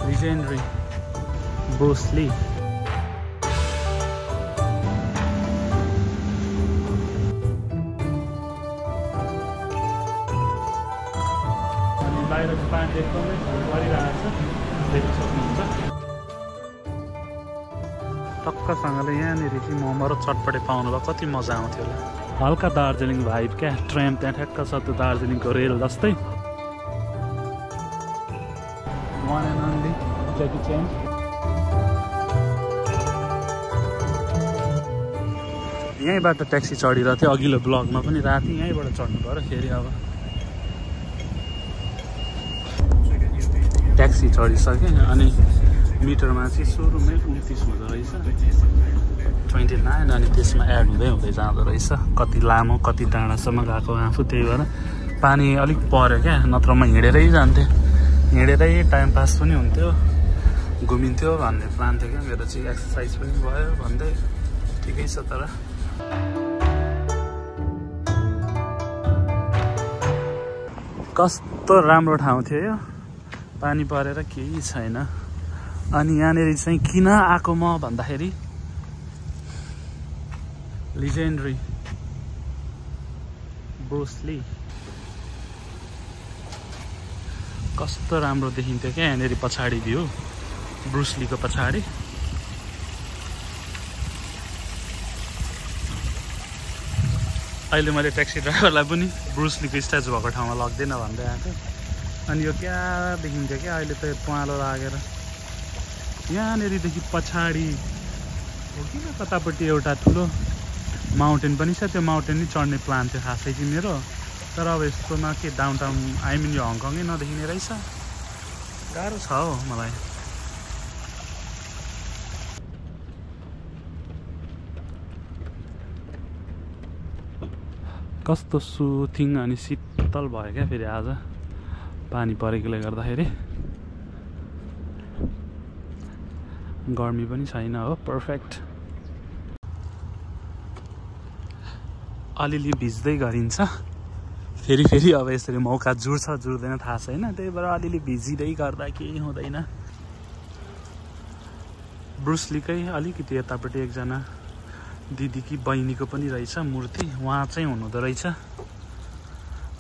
Legendary Bruce Lee. अनि बाहिरको पानी एकदमै परिरहेको छ, देख्न सक्नुहुन्छ। टक्कसँगले यहाँनिर चाहिँ मोमो र चटपटे पाउनुलाई कति मजा आउँथ्यो होला। हल्का दार्जिलिङ भाइब क्या, ट्रेन त्यहाँ ठ्याक्क छ त्यो दार्जिलिङको रेल जस्तै। One and only Jackie Chan. यहीँबाट ट्याक्सी चढिरहेको थियो अघिल्लो ब्लगमा पनि, राति यहीँबाट चढ्नु पऱ्यो फेरि। अब ट्याक्सी चढिसकेँ अनि मिटरमा चाहिँ सुरुमै 29 हुँदो रहेछ, 29, अनि त्यसमा एड हुँदै हुँदै जाँदो रहेछ। कति लामो कति डाँडासम्म गएको आफू, त्यही भएर पानी अलिक पऱ्यो क्या, नत्र म हिँडेरै जान्थेँ। हिँडेरै टाइम पास पनि हुन्थ्यो, घुमिन्थ्यो भन्ने प्लान थियो क्या मेरो चाहिँ, एक्सर्साइज पनि भयो भन्दै। ठिकै छ तर कस्तो राम्रो ठाउँ थियो यो, पानी परेर केही छैन। अनि यहाँनिर चाहिँ किन आएको म भन्दाखेरि Legendary Bruce Lee। कस्तो राम्रो देखिन्थ्यो क्या यहाँनिर पछाडि भ्यू, ब्रुस लीको पछाडि। अहिले मैले ट्याक्सी ड्राइभरलाई पनि ब्रुस लीको स्ट्याचु भएको ठाउँमा लग्दैन भन्दै आएको। अनि यो क्या देखिन्थ्यो क्या, अहिले त पहेँलो लागेर यहाँनिरदेखि पछाडि हो कि कतापट्टि एउटा ठुलो माउन्टेन पनि छ, त्यो माउन्टेन नै चढ्ने प्लान थियो खासै कि मेरो। तर अब यस्तोमा के डाउनटाउन यो हङकङै नदेखिने रहेछ, गाह्रो छ हो मलाई। कस्तो सुथिङ अनि शीतल भयो क्या फेरि आज पानी परेकोले गर्दाखेरि। गर्मी पनि छैन हो, पर्फेक्ट। अलिअलि भिज्दै गरिन्छ, फेरि फेरि अब यसरी मौका जुड्छ जुड्दैन थाहा छैन, त्यही भएर अलिअलि भिजिँदै गर्दा केही हुँदैन। ब्रुस लीकै अलिकति यतापट्टि एकजना दिदीकी बहिनीको पनि रहेछ मूर्ति, उहाँ चाहिँ हुनुहुँदो रहेछ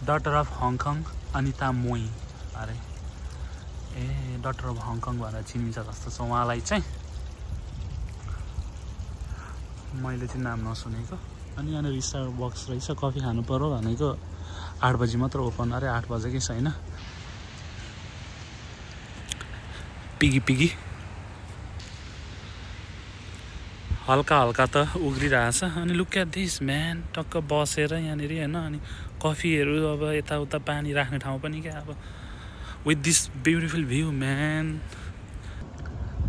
डटर अफ हङकङ अनिता मोई अरे, ए डटर अफ हङकङ भनेर चिनिन्छ जस्तो छ उहाँलाई चाहिँ, मैले चाहिँ नाम नसुनेको। अनि यहाँनिर स्टारबक्स रहेछ, कफी खानु पर्यो भनेको 8 बजी मात्र ओपन, अरे 8 बजेकै छैन। पिगी पिगी हल्का हल्का त उग्रिरहेछ। अनि लुक एट दिस म्यान, टक्क बसेर यहाँनिर होइन, अनि कफीहरू अब यताउता पानी राख्ने ठाउँ पनि क्या, अब with this beautiful view man.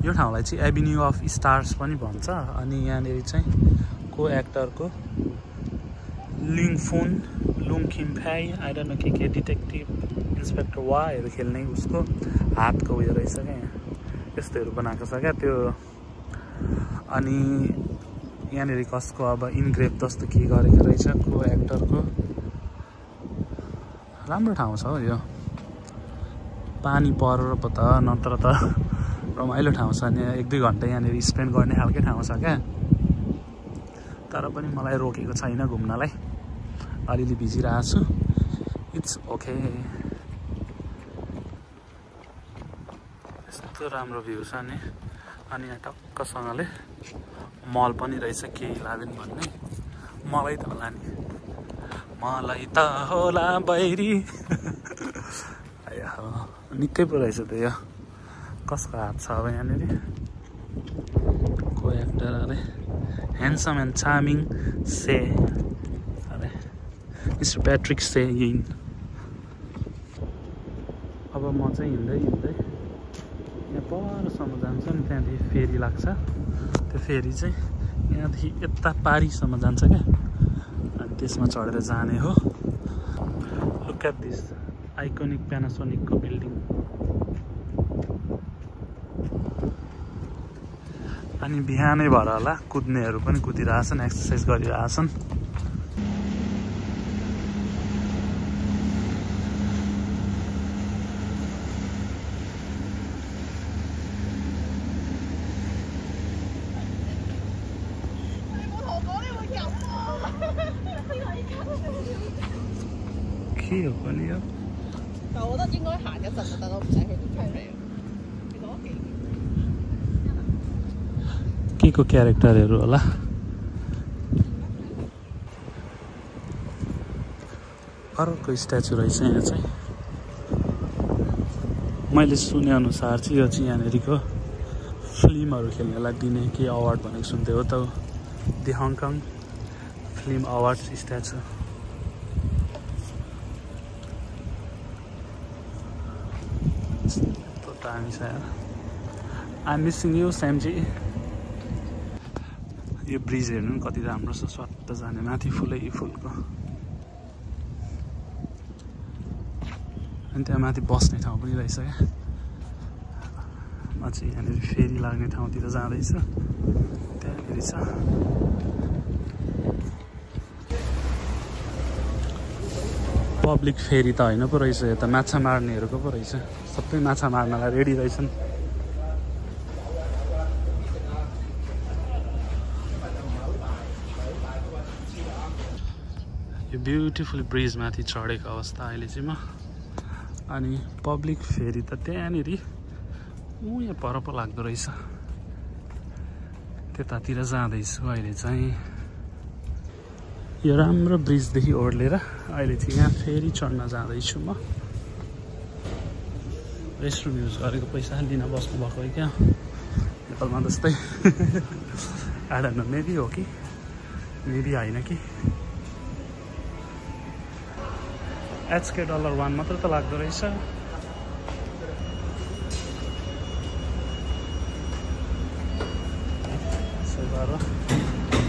यो ठाउँलाई चाहिँ एभिन्यू अफ स्टार्स पनि भन्छ। अनि यहाँनिर चाहिँ को एक्टरको लिङफोन लुङखिम्फाई आई डोन्ट नो के डिटेक्टिभ इन्सपेक्टर वाहरू खेल्ने उसको हातको उयो रहेछ क्या, यहाँ यस्तोहरू बनाएको छ क्या त्यो। अनि यहाँनिर कसको अब इन्ग्रेभ जस्तो के गरेको रहेछ को एक्टरको। राम्रो ठाउँ छ हो यो, पानी परेर पो त, नत्र त रमाइलो ठाउँ छ। अनि 1-2 घन्टा यहाँनिर स्पेन्ड गर्ने खालकै ठाउँ छ क्या, तर पनि मलाई रोकेको छैन घुम्नलाई। अलिअलि भिजिरहेको छु, इट्स ओके। यस्तो राम्रो भ्यू छ नि। अनि यहाँ टक्कसँगले मल पनि रहेछ, केही लाभेन भन्ने, मलाई त होला नि, मलाई त होला बैरी। निकै पो रहेछ त यो, कसको हात छ अब यहाँनिर, को एक्टर अरे ह्यान्डसम एन्ड चार्मिङ से अरे मिस्टर प्याट्रिक से यिन। अब म चाहिँ हिँड्दै हिँड्दै यहाँ परसम्म जान्छु नि, त्यहाँदेखि फेरी लाग्छ, त्यो फेरी चाहिँ यहाँदेखि यता पारीसम्म जान्छ क्या, अनि त्यसमा चढेर जाने हो। लुक एट दिस आइकोनिक प्यानासोनिकको बिल्डिङ। अनि बिहानै भएर होला कुद्नेहरू पनि कुदिरहेछन्, एक्सर्साइज गरिरहेछन्। के हो पनि यो 但我覺得應該行一陣就得咯，唔使去到最尾。其實我幾 के को क्यारेक्टरहरू होला अर्को स्ट्याचु रहेछ यहाँ चाहिँ मैले सुने अनुसार चाहिँ यो चाहिँ यहाँनिरको फिल्महरू खेल्नेलाई दिने के अवार्ड भनेको सुन्थ्यो हो त the Hong Kong film awards statue तो दामी छ यार आई एम मिसिङ यु स्यामजी यो ब्रिज हेर्नु कति राम्रो छ स्वाट जाने माथि फुलै फुलको अनि त्यहाँ माथि बस्ने ठाउँ पनि रहेछ क्या म चाहिँ यहाँनिर फेरि लाग्ने ठाउँतिर जाँदैछ त्यहाँनिर छ पब्लिक फेरि त होइन पो रहेछ यता माछा मार्नेहरूको पो रहेछ सबै माछा मार्नलाई रेडी रहेछन् यो ब्युटिफुल ब्रिज माथि चढेको अवस्था अहिले चाहिँ म अनि पब्लिक फेरि त त्यहाँनिर यहाँ पर पो लाग्दो रहेछ त्यतातिर जाँदैछु अहिले चाहिँ यो राम्रो ब्रिजदेखि ओर्लेर अहिले चाहिँ यहाँ फेरि चढ्न जाँदैछु म रेस्टरुम युज गरेको पैसा लिन बस्नु भएको क्या नेपालमा जस्तै आई डोन्ट नो मेबी हो कि मेबी होइन कि HK $1 मात्र त लाग्दो रहेछ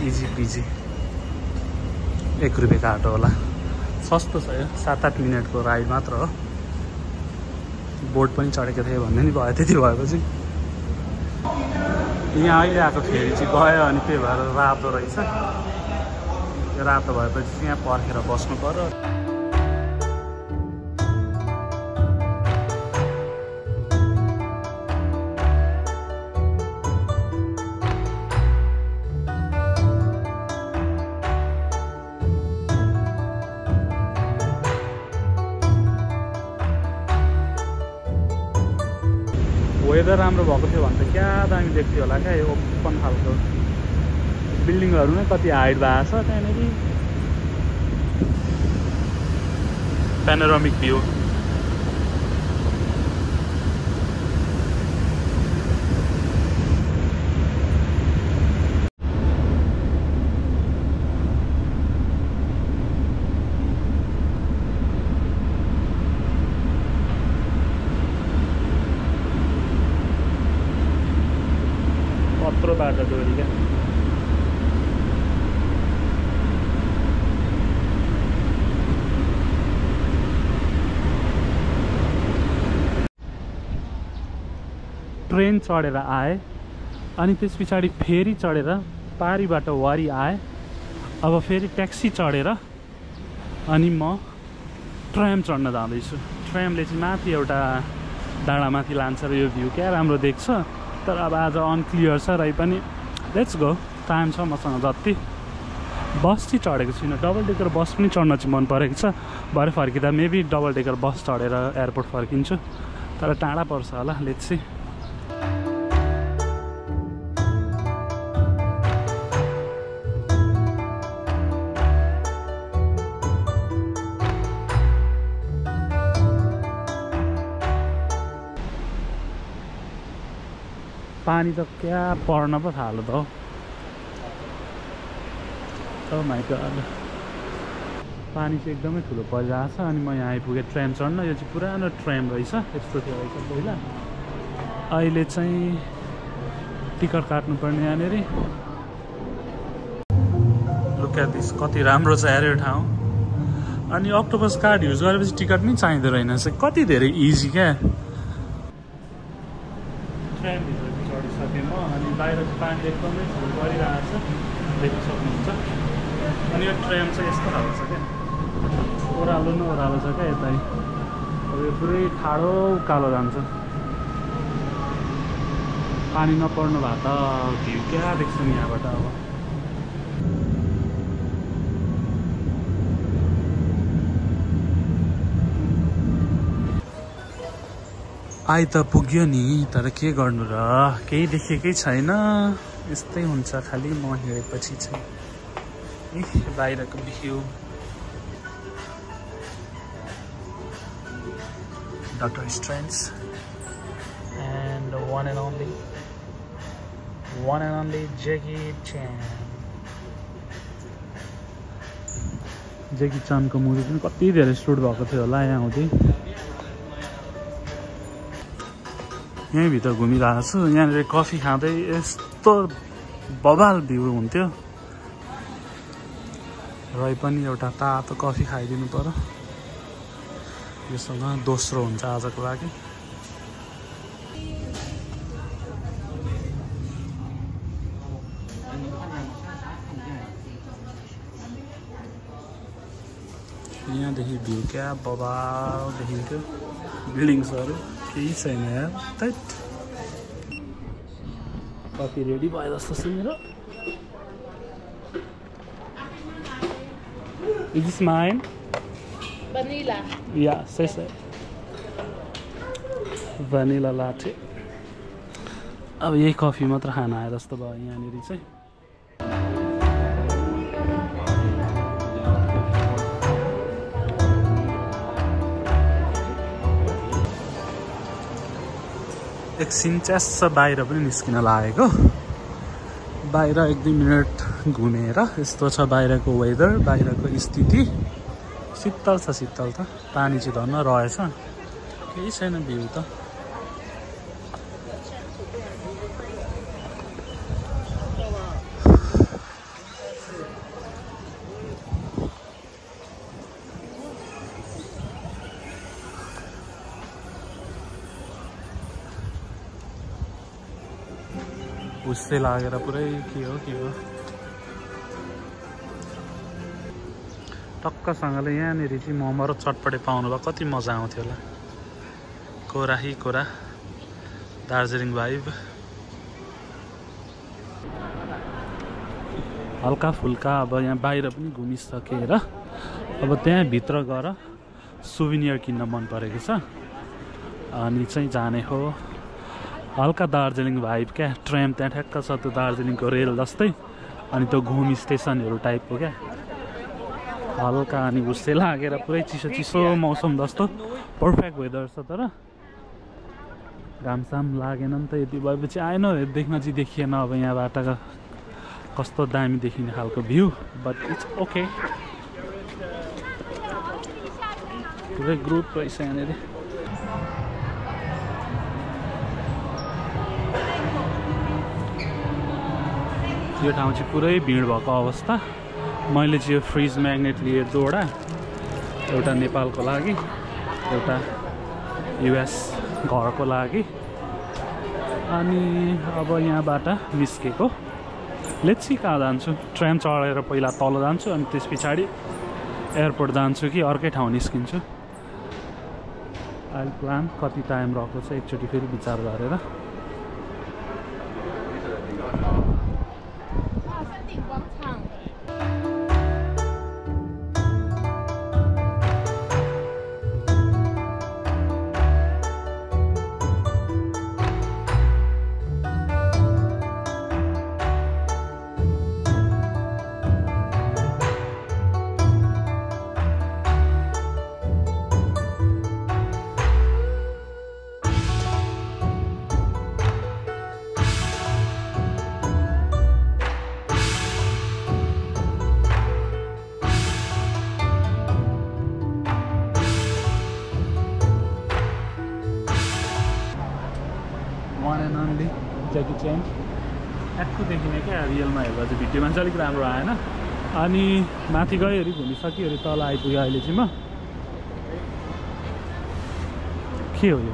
इजी पिजी 1 रुपियाँ काटो होला सस्तो छ यो 7-8 मिनटको राइड मात्र हो बोट पनि चढेको थिएँ भन्ने नि भयो त्यति भएपछि यहाँ अहिले आएको फेरि चाहिँ गयो अनि त्यही भएर रातो रहेछ यो रातो भएपछि यहाँ पर्खेर बस्नु पर्यो वेदर राम्रो भएको थियो भने त क्या दामी देख्थ्यो होला क्या यो ओपन खालको बिल्डिङहरू नै कति हाइट भएको छ त्यहाँनिर पेनोरामिक भ्यू कत्रो बाटो डोरी क्या ट्रेन चढेर आए अनि त्यस पछाडि फेरि चढेर पारीबाट वारी आए अब फेरि ट्याक्सी चढेर अनि म ट्राम चढ्न जाँदैछु ट्रामले चाहिँ माथि एउटा डाँडामाथि लान्छ र यो भ्यू क्या राम्रो देख्छ तर अब आज अनक्लियर छ र पनि लेट्स गो टाइम छ मसँग जति बस चाहिँ चढेको छुइनँ डबल डेकर बस पनि चढ्न चाहिँ मन परेको छ भरे फर्किँदा मेबी डबल डेकर बस चढेर एयरपोर्ट फर्किन्छु तर टाढा पर्छ होला लेट्स सी पानी त क्या पर्न पो थाल्यो त हो माइ गॉड पानी चाहिँ एकदमै ठुलो परिरहेको छ अनि म यहाँ आइपुगेँ ट्रेन चढ्न यो चाहिँ पुरानो ट्रेन रहेछ यस्तो थियो रहेछ पहिला अहिले चाहिँ टिकट काट्नुपर्ने यहाँनिर लुक एट दिस कति राम्रो छ यार यो ठाउँ अनि अक्टोपस कार्ड युज गरेपछि टिकट पनि चाहिँदो रहेनछ कति धेरै इजी क्या ट्रेनभित्र चढिसकेँ म अनि बाहिर चाहिँ पानी एकदमै फुल परिरहेको छ देख्न सक्नुहुन्छ अनि यो ट्रेन चाहिँ यस्तो खालको छ क्या ओह्रालो न ओह्रालो छ क्या यतै अब यो पुरै ठाडो उकालो जान्छ पानी नपर्नु भए त भ्यू क्या देख्छु नि यहाँबाट अब आइ त पुग्यो नि, तर के गर्नु र, केही देखेकै छैन। यस्तै हुन्छ खालि म हिँडेपछि चाहिँ। बाहिरको view Dr. Strange and the one and only Jackie Chan. Jackie Chan को मुभी पनि कति धेरै सुट भएको थियो होला यहाँ हुँदै। यही भित्र घुमिरहेको छु। यहाँनिर कफी खाँदै यस्तो बबाल भ्यू हुन्थ्यो। रही पनि एउटा तातो कफी खाइदिनु पर्यो। योसँग दोस्रो हुन्छ आजको लागि। यहाँदेखि भ्यू क्या बबाल देखिन्थ्यो। बिल्डिङ्सहरू केही छैन यार। तैट कफी रेडी भयो जस्तो छ मेरो। Is this mine? Vanilla. Yeah, say. Vanilla latte. अब यही कफी मात्र खान आए जस्तो भयो यहाँनिर चाहिँ। एकछिन च्यास्स बाहिर पनि निस्किन लागेको। बाहिर 1-2 मिनट घुमेर यस्तो छ बाहिरको वेदर, बाहिरको स्थिति। शीतल छ शीतल त, पानी चाहिँ धन्न रहेछ। केही छैन भ्यू त। उसै लागेर पुरै के हो टक्कसँगले यहाँनिर चाहिँ मोमो र चटपटे पाउनु भए कति मजा आउँथ्यो होला। कोरा ही कोरा दार्जिलिङ भाइब। हल्का फुल्का अब यहाँ बाहिर पनि घुमिसकेर अब त्यहाँ भित्र गएर सुभिनियर किन्न मन परेको छ। अनि चाहिँ जाने हो हल्का दार्जिलिङ भाइब क्या। ट्रेन त्यहाँ ठ्याक्क छ त्यो दार्जिलिङको रेल जस्तै। अनि त्यो घुम स्टेसनहरू टाइपको क्या हल्का। अनि उसै लागेर पुरै चिसो चिसो मौसम जस्तो पर्फेक्ट वेदर छ। तर घामसाम लागेन नि त। यति भएपछि आएन देख्न चाहिँ देखिएन। अब यहाँबाट कस्तो दामी देखिने खालको भ्यू, बट इट्स ओके। पुरै ग्रुप रहेछ यहाँनिर। यो ठाउँ चाहिँ पुरै भिड भएको अवस्था। मैले चाहिँ यो फ्रिज म्याग्नेट लिएँ 2वटा, एउटा नेपालको लागि, एउटा युएस घरको लागि। अनि अब यहाँबाट निस्केको लेट्सी कहाँ जान्छु। ट्रेन चढेर पहिला तल जान्छु अनि त्यस पछाडि एयरपोर्ट जान्छु कि अर्कै ठाउँ निस्किन्छु। अहिले प्लान कति टाइम रहेको छ एकचोटि फेरि विचार गरेर। Jackie Chan एक्टु देखिने क्या रियलमा हेर्दा चाहिँ। भिडियोमा चाहिँ अलिक राम्रो आएन। अनि माथि गएँ घुमिसक्यो तल आइपुग्यो अहिले चाहिँ म। के हो यो?